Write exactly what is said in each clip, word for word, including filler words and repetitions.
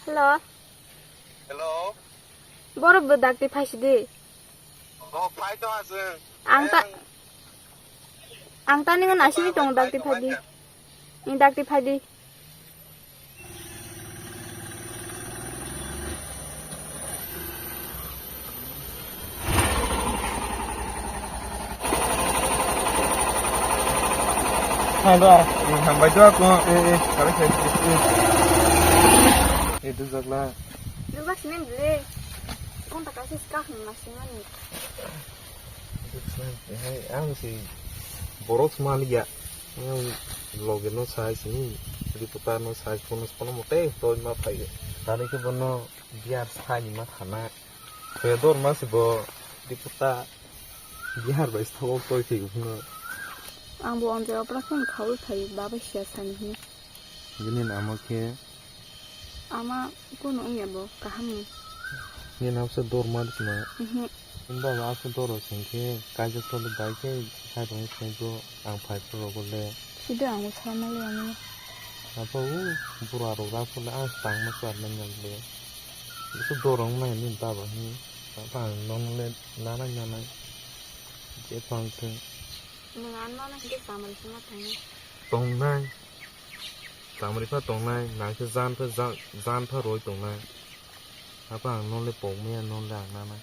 Hello. Hello. Borok bo dakti phaisidi. Oh, phai to aswk. Ang ta, ang tani ngan asini tong dakti phaidi. Ni dakti phaidi. Hai ba. Eh, hambai do ako. Eh, eh, kare kare. Eh. Eh, dujak la. Dujak sini dile. Kung tak kasi skah nang nasi mani. Hai, ang si borok sma liya. Ang loge no sai sini. Ripota no sai kono kono mote to ma phai. Tani ke bono biar sai ni ma thana. Pedor ma si bo ripota. Bihar bai sabo toi thwi phano. Ang bo onjai opera phone khaui phai baba sia sani hini. Bini namo khe? Ama kuno wngya bo kaham ni. Ni nam se dor ma di sima. Mhm. Baba aso dor o sing khe kaijak tole bai khe hai rong sing khe ang phai phro rogo le. Sida ang usa mali ani. Apa u bura rok ra phole ang tang ma sar nang nang le. Itu dor ong nai ni baba hi. Apa ang non le nana nana. Je pang khe. Nwng ano no hingke chamari se ma thangwi. Tongnai. Chamari pha tongnai, nang khe jan pha jan, jan pha roi tongnai. Apa ang non le pok maya non le ang nana.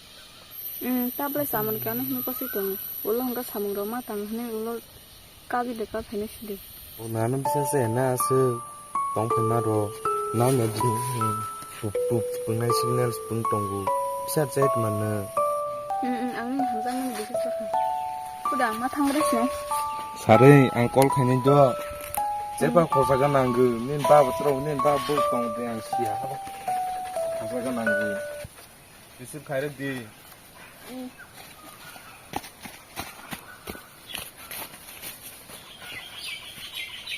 Hmm, tabla chamari kano hino kosi tongo. Ulo hingke samung rok ma tang hini ulo kabi de ka phaino sidi. O nano bisa se na aswk tong phaima rok. Nano di, hmm, pup pup pungnai signal pun tongo. Bisa chat mano. Hmm, hmm, ang ni hamjakmani bisa sakha. Kuda ma thang res ne. Sari ang call khainai do. Chepa khosa ga nanggo. Nin baba tro, nin baba bo tong de ang sia. Khosa ga nanggo. Receive khairok di.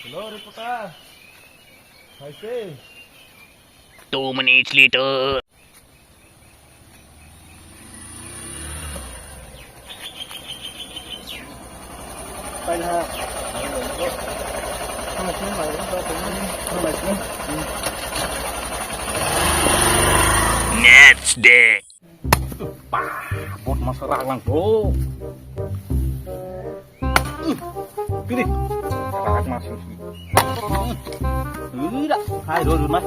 Hello, reporter. Hai se. Two minutes later. Next day. Bah, bot masa ralang, bro. Piri. Rak masuk. Ira, hai, ro, ro, mas.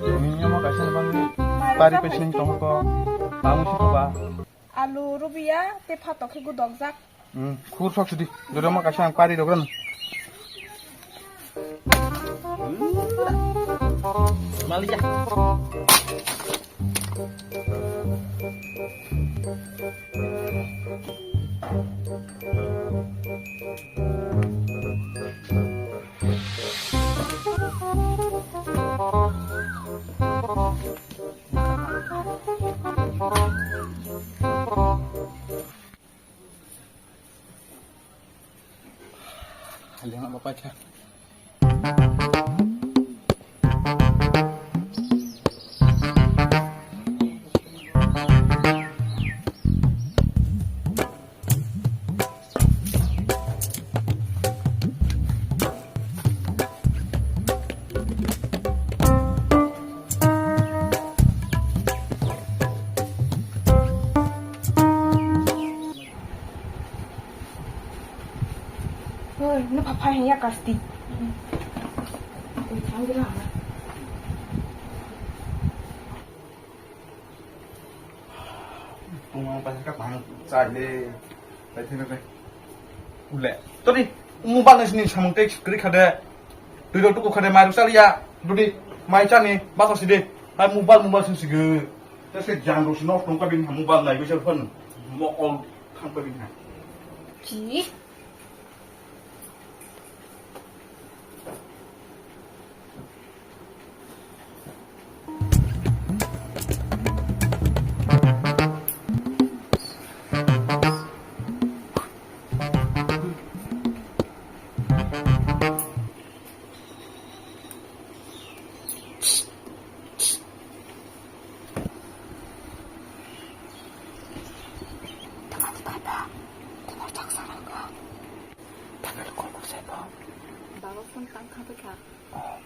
Ini mau kasih bang. Pari pesing tongko. Kamu sih, Pak? Alu rubiya, te phatok khe gudokjak. Hmm, khur sok sidi. Dodoma kaisa ang pari rogran. Malia. Lengma bapaikha. Hoi, no papa hanya kasti. Oi, changi na. Tungma paisa ka pang chai le. Pai thene le. Ule. Tori, mobile nai sini samung text kri khade. Twi rok tuku khade mai rok chaliya. Dudi mai chani basa sidi. Hai mobile, mobile sin sigi. Te se jang rok sino tongka bin mobile nai bisa phone. Mo all thang ka bin ha. Chi. Tang tang kha bwkha. Oh.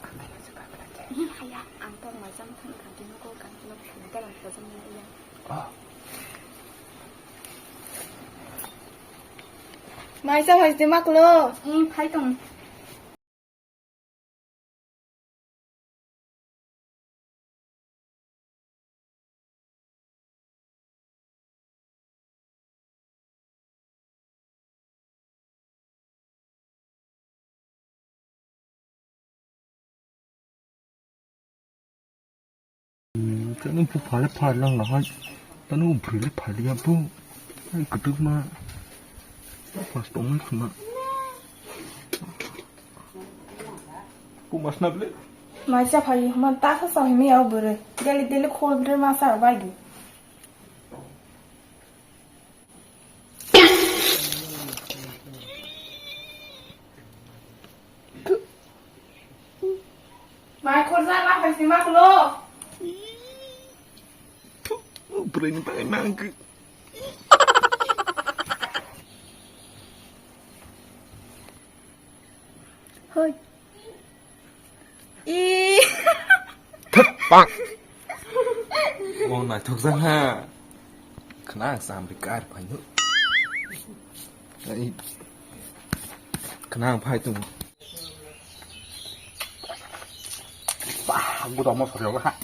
Ang tang kha bwkha. Ih, haya, ang tang mai jang thang kha, tini ko kang kino phone ta lang ko jang ya. Oh. Mai sa hai te maklo. Ih, phai tong. Tini buphang le phalnang lahai, tini bwrwi le phaliya bo, kwtwkma pas tongwi khwna. Pumasna bile. Maisa phai huma ta sa sa himi au bwrwi. Deli deli khol bwrwi masa bai di. Mai khol ja na phai sima khlo. Bwrwi ni bai mang. Hoi. I. Thak, pak. Bo naithok jang ha. Khna ang sam ri kar phai nu. Ai. Khna ang phai tung. Bah, bu dong mo sori ha.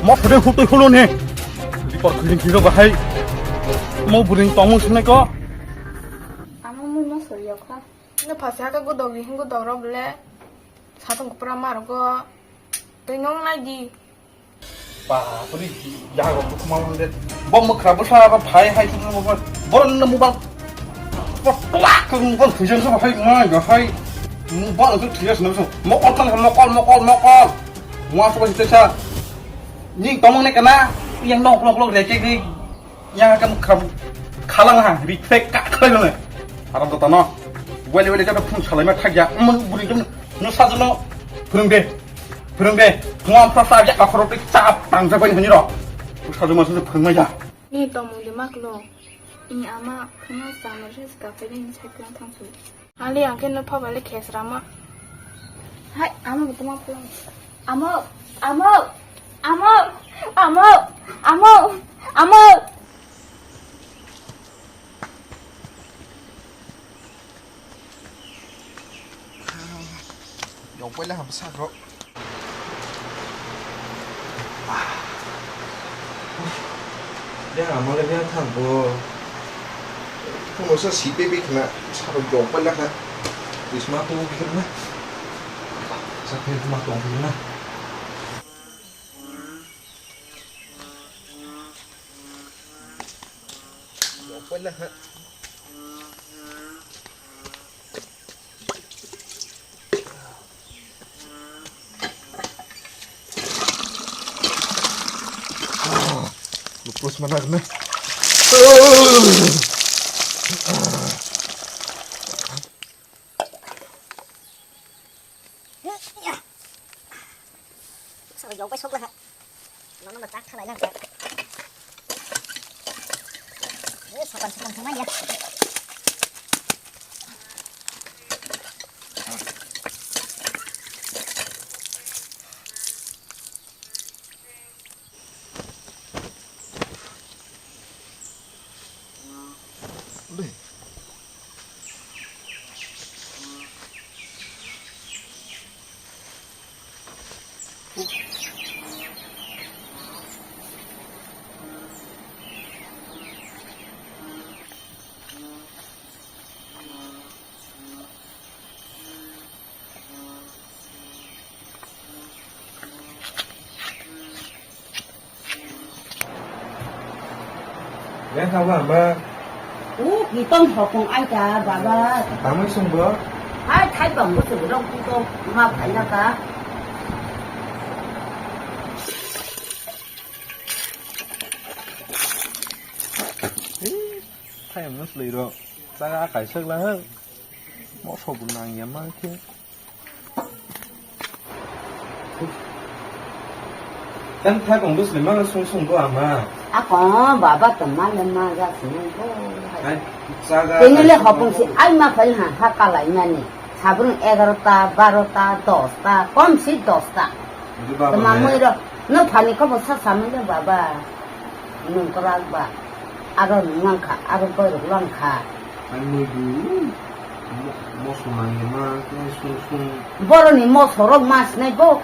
Mo phude hutui hulo ni. Report khulin khiro bahai. Mo buring tongmung sinai ko. Amo mui mo sori yokha. Nw phasi haka gudok ri hingo dok rok le. Satung kupra ma rogo. Twi nong nai di. Ba, puri ya go kuma mo de. Bom mo khra bwsa ba phai hai tu mo. Bor nw mo ba. Ba, ba, ko mo ba thuja so hai ma ga hai. Mo ba so thuja so. Mo kol kol mo kol mo kol mo kol. Mo so ba thuja sa. Ni tong ne kana. Yang nong kol kol re ke. Yang kam kham khalang ha, reflect ka khlai nang. Haram dota no. Wele wele jata phung salai ma thagya. Mun buri dum no sajuno phung de. Phung de. Phung am sa sa ya akhoro te chap tang ja bai hani ro. Sajuno sa phung ma ya. Ni tong mung de mak lo. Ini ama phung sa ma res ka pe ni sai klang thang su. Ali ang khe no pha bale khes rama. Hai, amo bo tuma phulang. Amo, amo, amo, amo, amo, amo. Yong paila ham sak ro. Yang amo le yang thang bo. Kuno sa si pe pe khna sa ro jong pa la kha. Isma tu khna. Sa pe ma tong khna. Jong pa la kha. Lupus mana kena. Sa jong pai sok la ha. Nono ma chak thalai lang. Eh, sapan sapan khamai ya. Yang kha ba ma? U, kitong hokong ai ta, baba. Tamai sung bo? Hai, thai bang bo se rong kitong ma phai na ka. Mwslwi rok chaga kaisa la hwn. Moso bo nang ya ma khe. Tang thak ang bwsle ma sung sung bo ama. Ako baba to ma le ma ja sini bo. Hai, chaga Tini le kaisa hopung si ai ma phai ha ha kalai mani. Sabrung egarota, barota, dosta, kom si dosta. Tama mui ro, no phani ko bo sa samui le baba. Nung kwrak ba. Aro nung wngkha, aro boirok wngkha. Ang nui du, mo-, moso nangya ma, khe sung sung. Boroni moso rok ma sinai bo.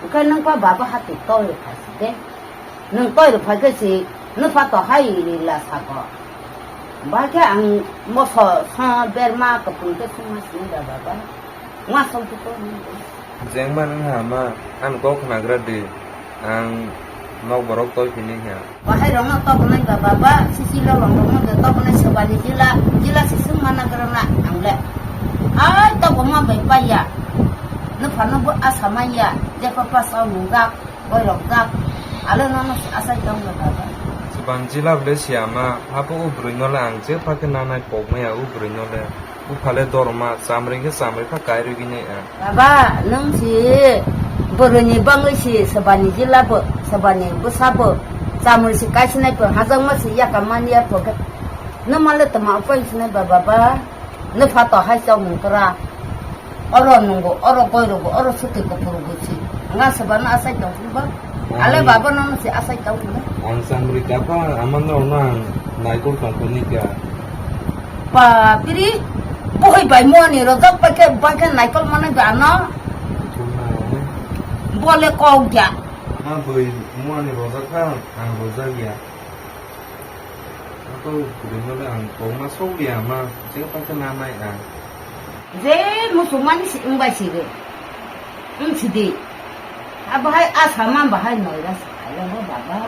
Oke nung pa baba hati toi rok phai si de. Nung toi rok phai khe si, nung pa to hai rila sabo. Ba khe ang moso so berma kapung khe sung ma sinai da baba. Ngasong tu to ni. Jeng ma nang ha ma, ang kok khnagra di, ang nok borok toi phini ha. Bahai rong no tok nai ba baba, sisi lolong rong no tok nai sebali jila, jila sisung mana gra na ang le. Ai tok ma bai pa ya. No phano bo asa ma ya, je pa pa sa nung jak. Boirok jak, ale nono asai tong le baba. Chwbang jila bwle si ama, abo o bwrwi no le ang je pha khe nanai pok maya o bwrwi no le. Buphale dorma, chamri khe chamri kha kairwi nai ang. Baba, nwng si bwrwi ni bangwi si swbani jila bo, swbani bwsa bo, chamri si kaisinai bo, hajak ma si yaka mani ya pok. Nwng ma le tama upai sinai ba baba. Nupha to hai chok mung kra. Oro nungo, oro koi rogo, oro suti ko puru gusi. Nga sebana asai tong ba. Ale baba no si asai tong ba. Ang samri kapa, amang no nang naikol tong ko ni kya. Pa piri, bohoi bai mo ni rojak pa ke, ba ke naikol mana ga no. Bole kok ya. Ma boi mo ni rojak ka, ang rojak ya. Ako bwrwino le ang kokma sok ya ma, je paikhe nanai ang. Je muchungmani si wngbai si rw. Wng si di. Abo hai asa ma bahai noira si khairok bo baba.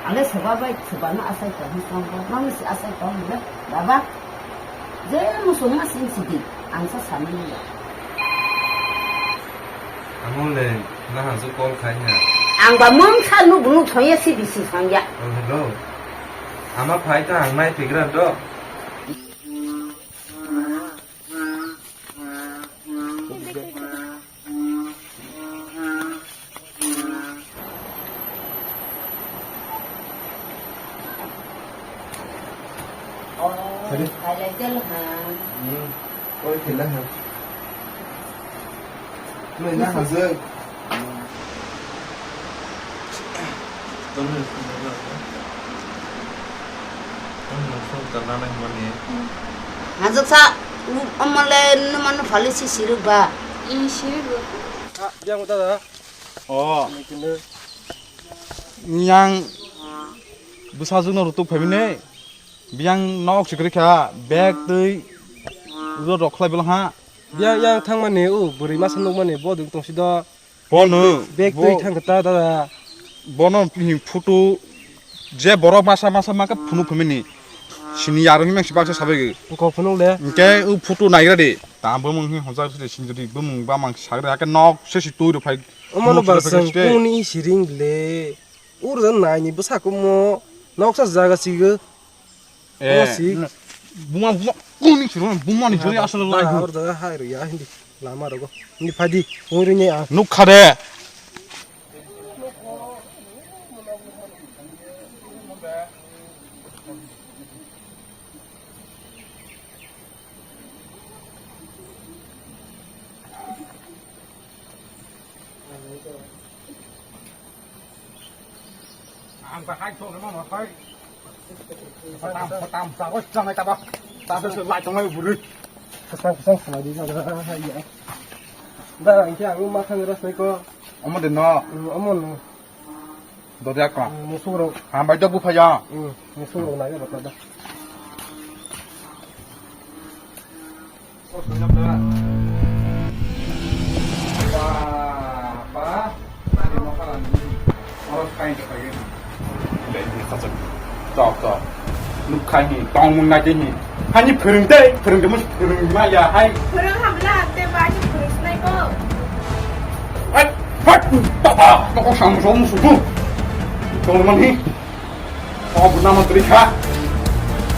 Ang le soba bai sobano asai tong hi tong bo. Mani si asai tong le baba. Je muchungma si wng si di. Ang sa sani ya. Amo le, nahasuk call khai ha. Ang ba mung sa nuk nuk song ya, si bisi song ya. Oh, hello. Ama phai ta ang nai pigra do. Kali tel ha. Hmm. Koi kila ha. Nui na ha je. Hajak sa, omo le numa no phali si siruk ba. Hmm, siruk ba. Ah, dia mo ta da. Oh. Yang bwsajwkno rutuk phaimani, biyang nok sikri kha, bag twi rw rok khlai bwla ha. Biyang yang thangmani, o bwrwi masa nukmani, bo dwng tongsi do. Bono, bag twi bo-, thang kha ta, dada. Bono hi photo je borok masa masa ma khe phunu phaimani. Sini yaro himang si baksa sabai gwi. Kok phunuk le. Hwnkhe o photo naigra de. Tamo bumung hi hojak se sinjari bumung bamang sagra ke nok se si twi rw phai. Omo no nok se barsang phai se kuni siring le. Ur dan nai ni bwsa kumo nok sa jaga sigo. Eh, omo si. Buma buma kuni siro buma ni jori asal lai. Ur da hai ru ya hindi lama rogo. Hindi phadi uri ne a. Nuk khade. Ang ta hai thok ma ma hai. Patam patam sa oi chang ai ta ba. Ta sa sa lai chang ai buri. Kesang kesang sama di na hai ya. Da ang ke ang ma khang ras ko. Omo de no. Omo no. Dodiya ko. Musuk rok. Hambai do buphaya. Musuk rok nai rok da. Tok tok. Nuk khai ni tong mung nai de ni. Hani phwrwng de, phwrwng de mo phwrwng ma ya hai. Phwrwng hamla te ba ni phwrwng snai ko. Hai, hai, ta ta, ta ko sam so mo su tu. Tong man hi. O bu na ma tri kha.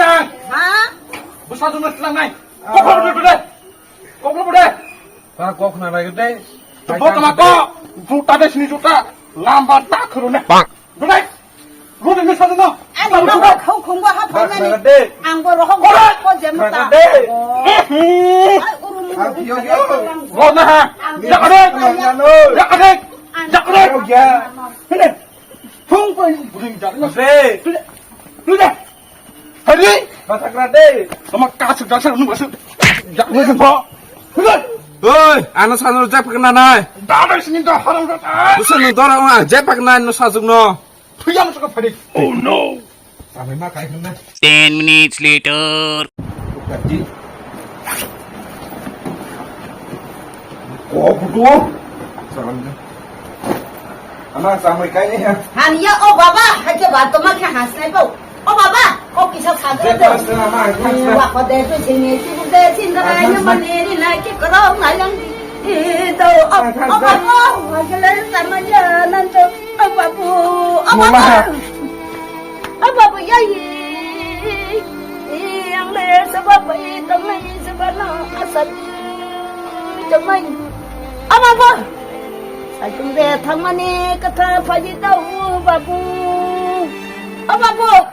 yang. Ha? Bwsa jumno tlangnai. Koklo bwde bwde. Koklo bwde. Ta kok na nai de. Bo tama ko. Juta de sini juta. Lamba ta khuru ne. Bwde. Bwde ni sa jumno. Ani no khau khungbo ha phanani. Ang bo rohok ko jemta. Ai urum. Ro na ha. Yakade. Yakade. Yakade. Hene. Phung phung bring jak na. Re. Lu de. Hari. Bathakra de. Sama kasuk dasar nu masuk. Jak na jengko. Lu de. Oi, ano sanu jak pakna nai. Dada sini dah haram dada. Busa nu dora ma jak pakna no sajung no. Thuya masuk phadi. Oh no. Sampai ma kai kena. Ten minutes later. Gaji. Kok butuh. Salam. Ama sampai kai ni ya. Hanya oh baba, hanya bantu mah kena hasnai bau. Oh baba, kok kisah sadar tu. Wah kau deh tu sini, sini deh sini deh, hanya mana ni nak kerong ayang. Ito, oh, oh, oh, oh, agilal tamanya nanto, oh, babu, oh, babu. Oh, babu, ya, yi. Yang le, sebab itu, ngai, sebab na, asal. Jomai. Oh, babu. Saitung de, thamani, kata, pagi, tau, babu. Oh, babu.